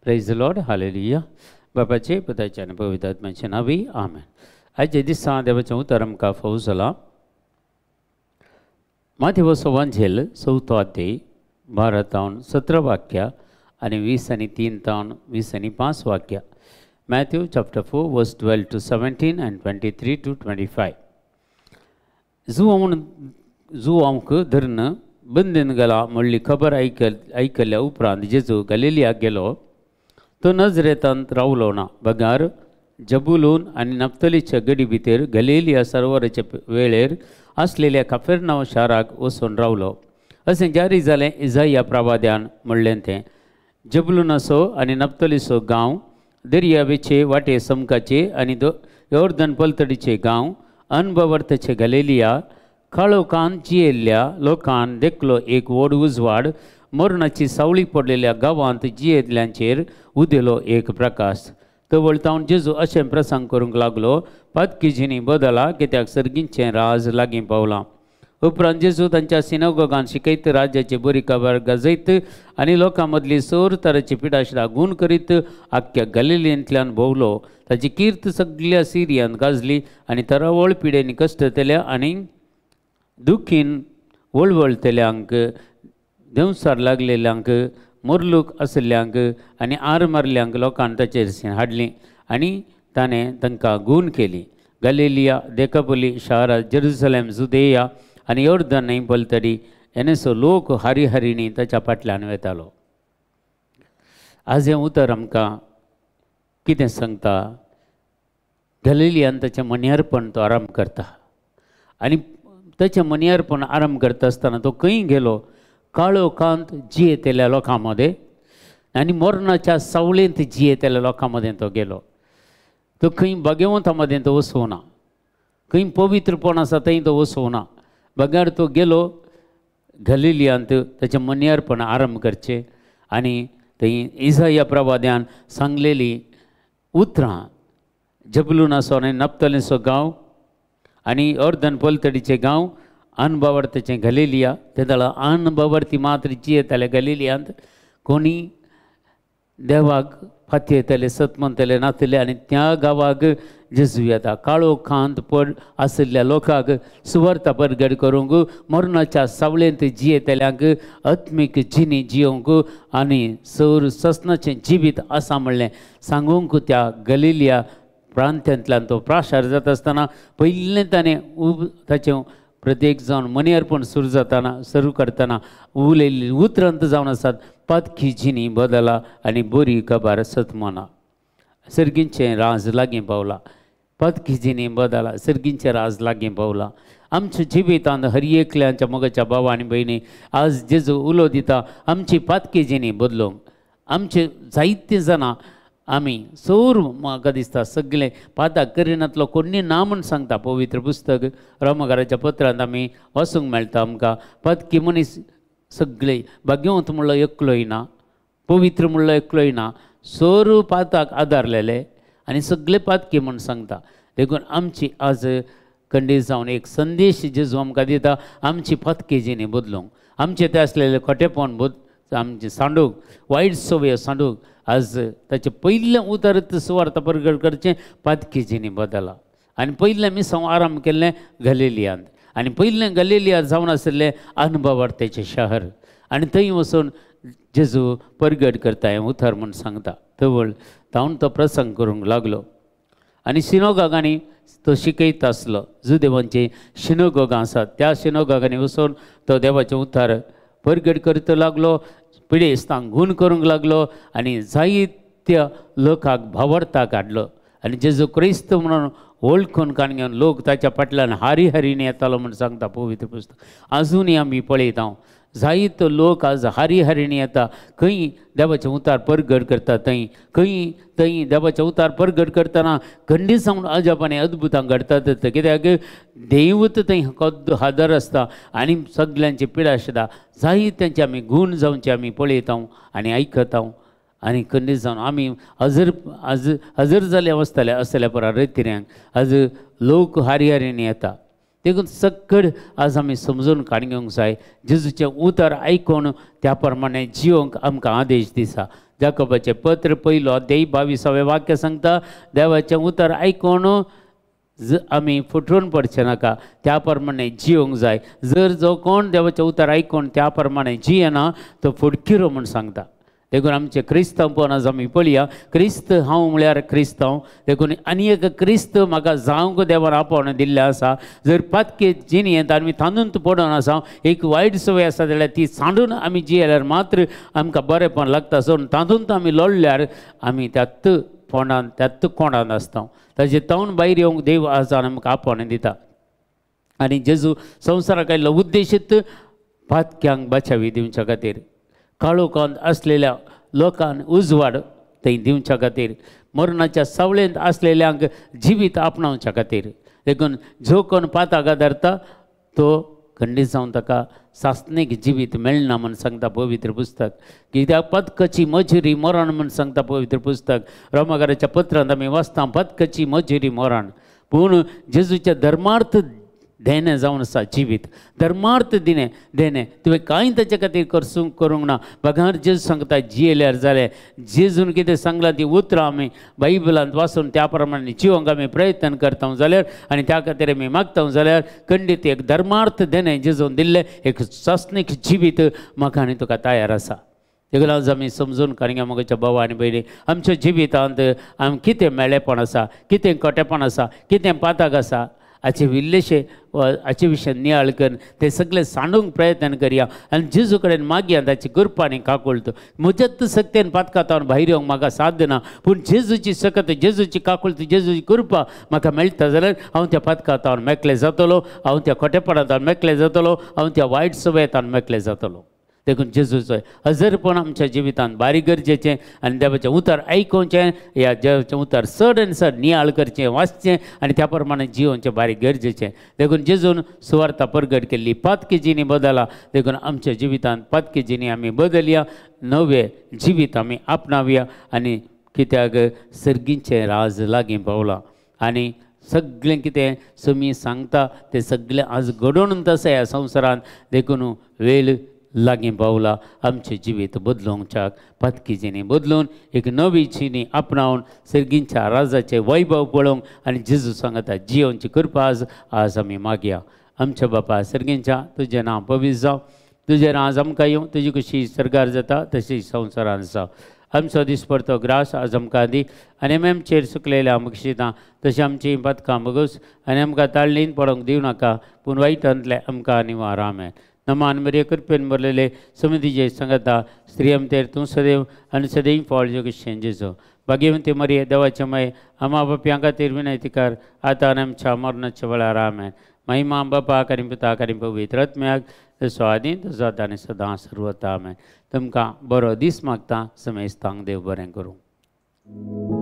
Praise the Lord, hallelujah. बापाचे पुताचे आनी पवित्र आत्म्याचे नांवी आमेन. आयच्या दिसा देवाचें उतर आमकां फावो जालां. माथेवचो वांझेल चवथो अध्याय 12 तावन 17 वाक्या आनी 20 आनी 3 तावन 20 आनी 5 वाक्या. Matthew chapter 4 verse 12 to 17 and 23 to 25. जुवांक धरून बंदीन गेला म्हणली खबर आयकल्या उपरांत जेजू गलिलियाक गेलो. तो नजरेतांत रावलो ना, बगार जबुलून आनी नफ्तलीच्या गडी भितर गलिलिया सरोवराच्या वेळेर आसलेल्या काफेरनाव शाराक वचून रावलो. अशें जारी जालें इजाया प्रवाद्यान म्हणलें तें, जबुलूनाचो आनी नफ्तलीचो गांव दर्यावेचे वाटे समकाचे आनी योर्दन पलतडीचे गांव अनभवर्थचे गलिलिया काळोखान जियेल्ल्या लोकान देखलो एक व्हड उजवाड, मरणाची सावळी पडलेल्या गांवांत जियेल्ल्यांचेर उदेलो एक प्रकाश. तवळ तावन जेजू अशें प्रसंग करूंक लागलो, पातकीजिनी बदला कित्याक सर्गींचें राज लागीं पावलां. उपरांत जेजू तांच्या सिनागोगान शिकयत राज्याची बरी खबर गाजयत आनी लोकां मदली सोर तराची पिडाशिडा गूण करीत आख्ख्या गलिलेंतल्यान भोंवलो. ताची कीर्त सगल्या सिरियान गाजली आनी तरावळ पिडेनी कश्टतल्या आनी दुखीन वळवळतल्यांक, देंवसार लागलेल्यांक, मोरलूक आशिल्ल्यांक आनी आर मारल्यांक लोकान ताचेर हाडली आनी ताणें तांकां गूण केली. गलिलिया, देकापोली शारां, जेरुसलेम, जुदेया आनी योर्दन न्हंय पलतडी एनेसो लोक हारी हारीनी ताच्या फाटल्यान वेतालो. आज हें उतर आमकां कितें सांगता? गलिलियान ताचें मन्यारपण तो आराम करता आनी ताचें मन्यारपण आराम करता आसतना तो खंय गेलो? काळोखांत जियेतल्या लोकां मदें आनी मरणाच्या सावळेंत जियेतल्या लोकां मदें तो गेलो. तो खंय भाग्यवंता मदें तो वचूना, खंय पवित्रपण आसा थंय तो वचूना, बगार तो गेलो गलिलियांत ताचें मन्यारपण आरंभ करचें आनी थंय इजाया प्रवाद्यान सांगलेली उतरां, जबलूनाचो आनी नप्तलीचो गांव आनी अर्दन पलतडीचे गांव अनभवर्तचें गलिलिया, ते जाल्यार अनभवर्ती मात्र जियेताले गलिलियांत, कोणी देवाक फातयेताले, सत म्हणटले नातले आनी त्या गांवाक जेजू येता. काळोखांत पड आशिल्ल्या लोकांक सुवार्ता परगट करूंक, मरणाच्या सावळेंत जियेतल्यांक आत्मीक जिणी जियोवंक आनी सौर ससनाचें जिवीत आसा म्हणलें सांगूंक त्या गलिलिया प्रांत्यांतल्यान तो प्राशार जाता आसतना पयलें ताणें ताचें प्रत्येक जावन मन्यारपण सुरू जाताना सुरू करतना उलयल्ली उतरांत जावन आसात, पातकी जिणी बदला आनी बरी खबर सतमना, सर्गींचें राज लागीं पावलां. पातकी जिणी बदला, सर्गींचें राज लागीं पावलां. आमच्या जिवितांत हर एकल्यांच्या मोगाच्या भावा आनी भयणी आज जेजू उलो दिता आमची पातकी जिणी बदलूंक. आमचे जायते जाणां आमी सोर म्हाका दिसता सगळे पाताक करिनातलो कोणी ना म्हूण सांगता पवित्र पुस्तक रोमकाराच्या पत्रांत आमी वाचूंक मेळटा आमकां. पातकी मनीस सगळे भाग्यवंत म्हणलो एकलोय ना, पवित्र म्हणलो एकलोय ना, सोर पाताक आदारलेले आनी सगळे पातकी म्हूण सांगता. देखून आमची आज खंडीत जावन एक संदेश जेजू आमकां दिता, आमची पातकी जिणी बदलूंक, आमचे ते आसलेले खोटेपण आमचें सांडूंक, वायट संवय सांडूंक आज ताचें पयलें उतर सुवार्ता परगट करचें पातकी जिणी बदला. आनी पयलें मिसांव आराम केल्लें गलिलियांत आनी पयलें गलिलिया जावन आशिल्लें अनुभवार्थेचें शहर आनी थंय वचून जेजू परगट करता हें उतर म्हूण सांगता. तवळ तावन तो प्रसंग करूंक लागलो आनी सिनोगागांनी तो शिकयत आसलो. जुदेवांची सिनोगोगां आसात त्या सिनोगागांनी वचून तो देवाचें उतर परगट करीत लागलो, पिडेस्तांक गूण करूंक लागलो आनी जायत्या लोकांक भावार्थाक हाडलो आनी जेजू क्रिस्त म्हणून वळखून काण घेवन लोक ताच्या फाटल्यान हारी हारीन येतालो म्हूण सांगता पवित्र पुस्तक. आजुनूय आमी पळयता जायतो लोक आज हारी हारीन येता, खंय देवाचें उतार परगट करता थंय, खंय थंय देवाचें उतार परगट करतना खंडीत जावन अजापांनी अद्भुतां घडतात. कित्याक देवत थंय कद्द हादर आसता आनी सगल्यांची पिडा आसता. जायत्यांचे आमी गूण जावचे आमी पळयता आनी आयकता आनी खंडीत जावन आमी हजर हजर जाले वचताले आसतल्या परा रेतिऱ्यांक आज लोक हारी हारीन येता. देखून सक्कड आज आमी समजून काडून घेवंक जाय, जेजूचें उतर आयकून त्या प्रमाणे जियोंक आमकां आदेश दिसा. जाकोबाचें पत्र पयलो अध्याय 22वें वाक्य सांगता, देवाचें उतर आयकून आमी फुटरून पडचें नाका, त्या प्रमाणे जिवंक जाय. जर जो कोण देवाचें उतर आयकून त्या प्रमाणे जियेना तो फुटकिरो म्हूण सांगता. देखून आमचें क्रिस्तांवपण आज आमी पळया, क्रिस्त हांव म्हळ्यार क्रिस्तांव. देखून आनी एक क्रिस्त म्हाका जावंक देवान आपोवणें दिल्लें आसा. जर पातके जिणेंत आमी तांदूंत पडून आसा, एक वायट संवय आसा जाल्यार ती सांडून आमी जियेल्यार मात्र आमकां बरेंपण लागता. सोडून तातूंत आमी लडल्यार आमी त्यात फोंडान त्यात कोणान आसता. ताजे तावन भायर येवंक देव आसा आमकां आपोवणें दिता. आनी जेजू संवसाराक आयिल्लो उद्देशीत पातक्यांक बाचावी दिवच्या खातीर, काळोखांत आसलेल्या लोकांक उजवाड थंय दिवच्या खातीर, मरणाच्या सावळेंत आसलेल्यांक जिवीत आपणावच्या खातीर. देखून जो कोण पाताक धरता तो खंडीत जावन ताका सासणीक जिवीत मेळना म्हूण सांगता पवित्र पुस्तक. कित्याक पदकाची मजुरी मरण म्हूण सांगता पवित्र पुस्तक. रोमाकाराच्या पत्रांत आमी वाचता पदकाची मजुरी मरण. पूण जेजूच्या धर्मार्थ देणें जावन आसा जिवीत, धर्मार्थ दिणें देणें तुवें कांय ताचे खातीर करूंक ना. बगार जेजू सांगता जियेल्यार जालें. जेजून कितें सांगलां ती उतरां आमी बायबलांत वाचून त्या प्रमाणे जिवंक आमी प्रयत्न करता जाल्यार आनी त्या खातीर आमी मागता जाल्यार खंडीत एक धर्मार्थ देणें जेजून दिल्लें एक सासणीक जिवीत म्हाका आनी तुका तयार आसा. देखून आज आमी समजून काडया म्हज्या भाव आनी भयणी, आमच्या जिवितांत आमी कितें मेळेपण आसा, कितें कोटेपण आसा, कितें पाताक आसा हाचे इल्लेशे हाचे विशय नियाळ करून ते सगळे सांडूंक प्रयत्न करया आनी जेजू कडेन मागया ताची कृपा आनी काकुळट. म्हज्याच सक्तेन पातकातावन भायर येवंक म्हाका साध्य ना, पूण जेजूची सकत, जेजूची काकुळट, जेजूची कृपा म्हाका मेळटा जाल्यार हांव त्या पातकातावन मेकळें जातलो, हांव त्या खोटेपणांत मेकळें जातलो, हांव त्या वायट सवयेंत मेकळें जातलो. देखून जेजूचो हजरपण आमच्या जिवितांत बारीक गरजेचें आनी देवाचें उतर आयकुचें, ह्या देवाचें उतर चड आनी चड नियाळ करचें, वाचचें आनी त्या प्रमाणे जिवनचें बारीक गरजेचें. देखून जेजून सुवार्ता परगट केल्ली पातकी जिणी बदला. देखून आमच्या जिवितांत पातकी जिणी आमी बदलया, नवें जिवीत आमी आपणावया आनी कित्याक सर्गीचें राज लागीं पावलां आनी सगळें कितें समी सांगता तें सगळें आज घडोवन आसा ह्या संवसारांत. देखून वेळ लागीं पावला आमचें जिवीत बदलूंकच्याक, पातकी जिणी बदलून एक नवी जिणी आपणावन सर्गींच्या राजाचें वैभव पळोवंक आनी जेजू सांगता जियोनची कृपा आज आज आमी मागया. आमच्या बापा सर्गींच्या, तुजें नांव पवित्र जावं, तुजें राज आमकां येवं, तुजी कशी सरकार जाता तशी संवसारांत जावं. आमचो दिसपडतो ग्रास आज आमकां दी आनी आमी आमचेर सुकलेल्या बक्षितां तशें आमचीं पदकां बगूस आनी आमकां ताळणीन पडोवंक दिवं नाका, पूण वायटांतलें आमकां निवार. आमेन. नमान मरिये, कृपेन भरलेले समितीचे सांगता, स्त्री आमतेर तूं सदैव आनी सदैव फळ जोगेशें जेजो. भाग्यवंती मरिये, देवाचे मय, आमा बाप्यां खातीर विनंती कर, आतां आनी आमच्या मरणाच्या वेळार. आमेन. महिमा बापाक आनी पुताक आनी पवित्र आत्म्याक, जसो आदीं तसो आतां आनी सदां सर्वता. आमेन. तुमकां बरो दीस मागता. समेस्तांक देव बरें करूं.